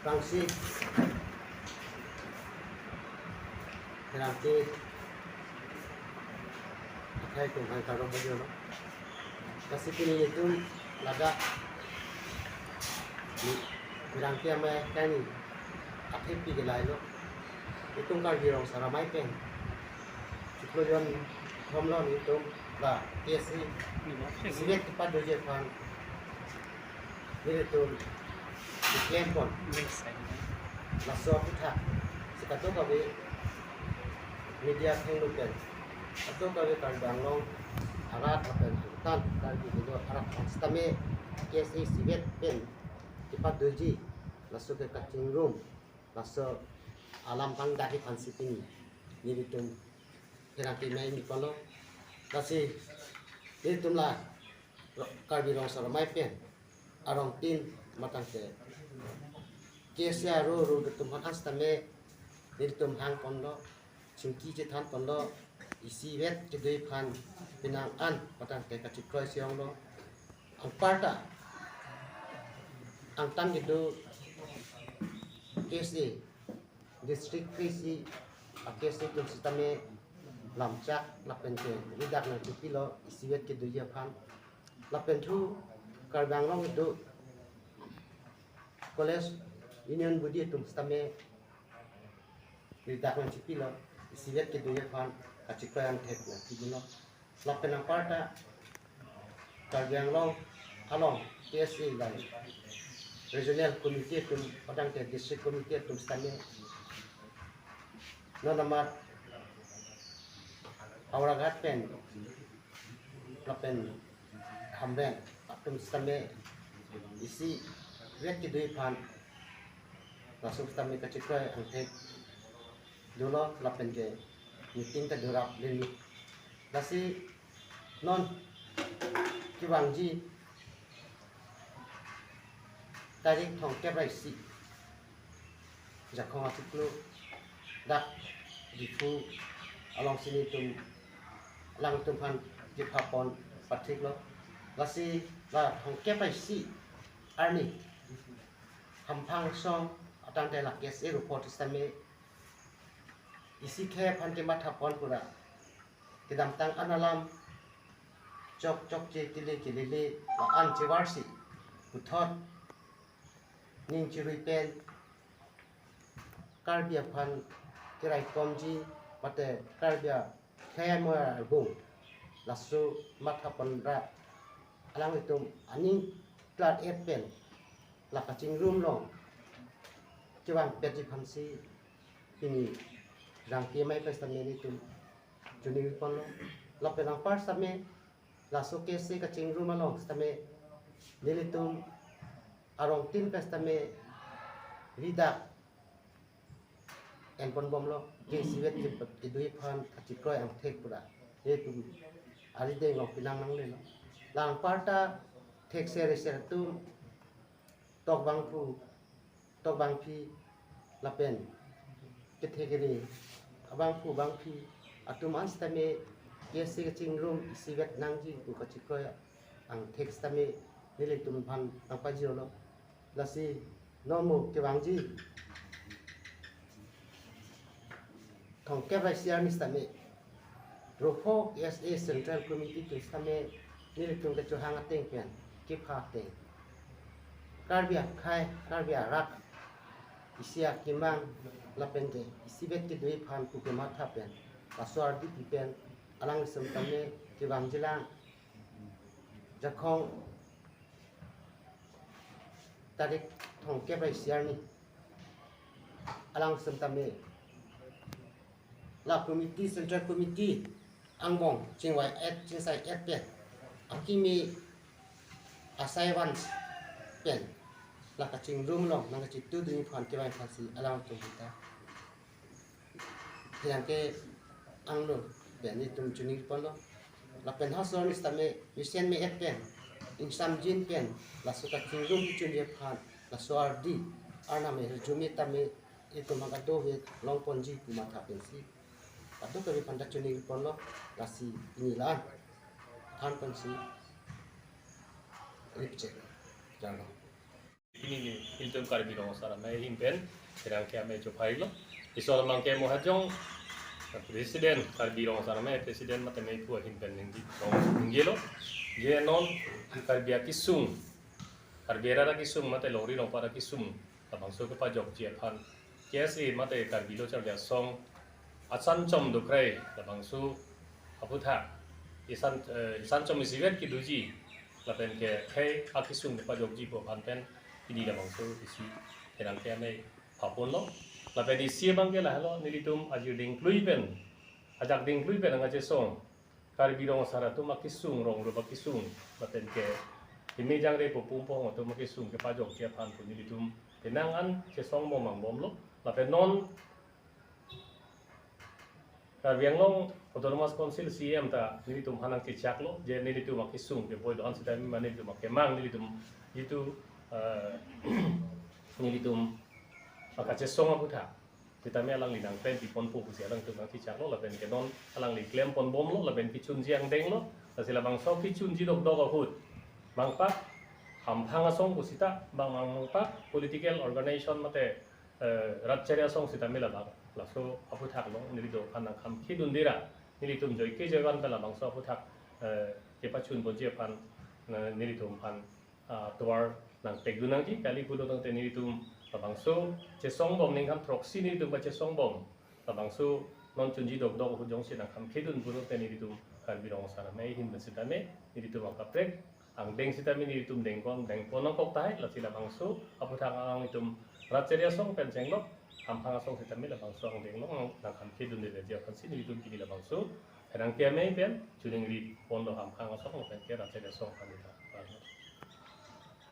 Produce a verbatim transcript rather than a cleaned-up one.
Rangsi, rangsi, akhai tum hai karong bagi ono. Kasi pini itum ladak ni rangsi amai kani akhai pi gelai lo. Itum Karbi Rong Sar Amei pen chiklo jon thom lo, itum la K S A isivet kepadoji aphan nelitum keklem pon. Laso aphuthak si kadokave media athengno pen, kadokave Karbi Anglong arat lapen angtan Karbi Anglong arat aphan sitame K S A isivet pen kepadoji laso ke kachingrum, laso alam kangdagi aphan si pini nelitum pherangke mei ni palo. Lasi nelitum la Karbi Rong Sar Amei pen arongtin matang ke K S A aro aro atum aphan sitame nelitum hang pon lo, chingki chethan pon lo, isivet kedoji aphan penang an matang ke kachikroi si ong lo. Anparta angtan kedo K S A district K S A, a K S A atum sitame lamchak lapen ke ridak nangchipilo isivet kedoji aphan. Lapen thu Karbi Anglong kedo college union body atum sitame ridak nangchipilo isivet kedoji aphan kachikroi angthek nangchipilo. Lapen anparta Karbi Anglong along K S A line regional committee atum, padang ke district committee atum sitame non amat Howraghat pen lapen Hamren atum sitame isivet kedoji aphan laso sitame kachikroi angthek dolo lapen ke meeting ta durap lini. Lasi non kevangji tarik thomkep ra isi Jakhong achiklo dak Diphu alongsi nelitum alangtum aphan kepha pon pathik lo. Lasi la thomkep ra isi arni hamphang song atangte la K S A report sitame isi khei aphan kematha pon pura kedamtang an alam chok chokche tile kelele la-an chevarsi puthot ning chirui pen Karbi aphan keraikomji mate Karbi akhei amoi arbung laso matha pon ra alanglitum aning klar-et pen la kachingrum along kevangpetji aphansi pini rangke mei pen sitame nelitum choningri pon lo. Lapen anpar sitame laso K S A kachingrum along sitame nelitum arongtin pen sitame ridak en pon bom lo, ke isivet ke, kedoji aphan kachikroi angthek pura nelitum arideng along pinang nanglelo. La anparta thekser eser atum tokbangphu, tokbangpi lapen kethekere abangphu bangpi atum an sitame K S A kachingrum isivet nangji pu kachikroi angthek sitame nelitum aphan nangpajirlo. Lasi non mo kevangji thomkep ra isi arni sitame Ropho K S A Central Committee atum sitame nelitum kechohang ateng pen kepha ateng Karbi akhei, Karbi arat isi akemang lapen ke isivet kedoji aphan pu kematha pen laso ardi pi pen alang sitame kevangjilang Jakhong tarik thomkep ra isi arni alang sitame la committee, Central Committee angbong chingvai-et chingsai-et pen akimi asai van pen la kachingrum along nangkachitudunji aphan kevang aphansi alangtum ta pherangke angno pen nelitum choningri ponlo. Lapen halaso arni sitame mesen me-et pen ingsamjin pen laso kachingrum kechunji aphan laso ardi arnam me-et arjume tame itum akado ve long ponji pu matha pensi kadokave aphanta choningri ponlo. Lasi pini la-an than pensi ripchek jarlo. Pini ni Ilitum Karbi Rong Asar Amei ahin pen pherangke amei chophai lo. Isor amang ke mohajong President, Karbi Rong Asar Amei President mate meiphu ahin pen ningdi rong ningjelo. Je non Karbi akesung, Karbi arat akesung mate longri longpat akesung labangso kepajokji aphan K S A mate Karbi Lo Charli Asong asan chom dokrai labangso aphuthak isan, eh, isan chom isivet kedoji lapen ke khei akesung kepajokji pu aphan pen pini labangso isi pherangke amei phapon lo. Lapen isi abang ke lahelo, nelitum ajir dingklui pen, ajak dingklui pen nangkachesong Karbi Rong Asar atum akesung, rong rup akesung, lapen ke kimi jangre popum pohong atum akesung kepajokji aphan pu nelitum penang an chesong bom angbom lo. Lapen non Karbi Anglong Autonomous Council C E M ta nelitum aphan nangchechak lo, je nelitum akesung keboi do-an sitame mane nelitum akemang nelitum jitu, eh, nelitum akachesong aphuthak sitame alangli nangklem piponpo pusi alangtum nangchechak lo, lapen ke non alangli klem ponbom lo, lapen kechunji angdeng lo, lasi labangso kechunji dokdok ahut bang pak hamphang asong pusita, bang bang pak political organization mate, eh, rat chari asong sitame labang laso aphuthak lo neli do aphan nangkham khidun dira, nelitum joike joivan pen labangso aphuthak, eh, kepachun ponji aphan, eh, nelitum aphan, ah, tovar nangpekdun nangji, kali pulo tangte nelitum labangso chesong bom, ningkan throksi nelitum kachesong bom labangso non chunji dokdok ahut jongsi nangkham khidun pulote nelitum Karbi Rong Asar Amei ahin pen sitame nelitum akaprek angdeng sitame nelitum dengpon, dengpon nangkok tahai, lasi labangso aphuthak alanglitum rat chari asong pen chenglok hamphang asong sitame labangso angdeng lo nangkham khidun deleji aphansi nelitum pini labangso pherangke amei pen choningri ponlo hamphang asong pen ke rat chari asong aphan ta.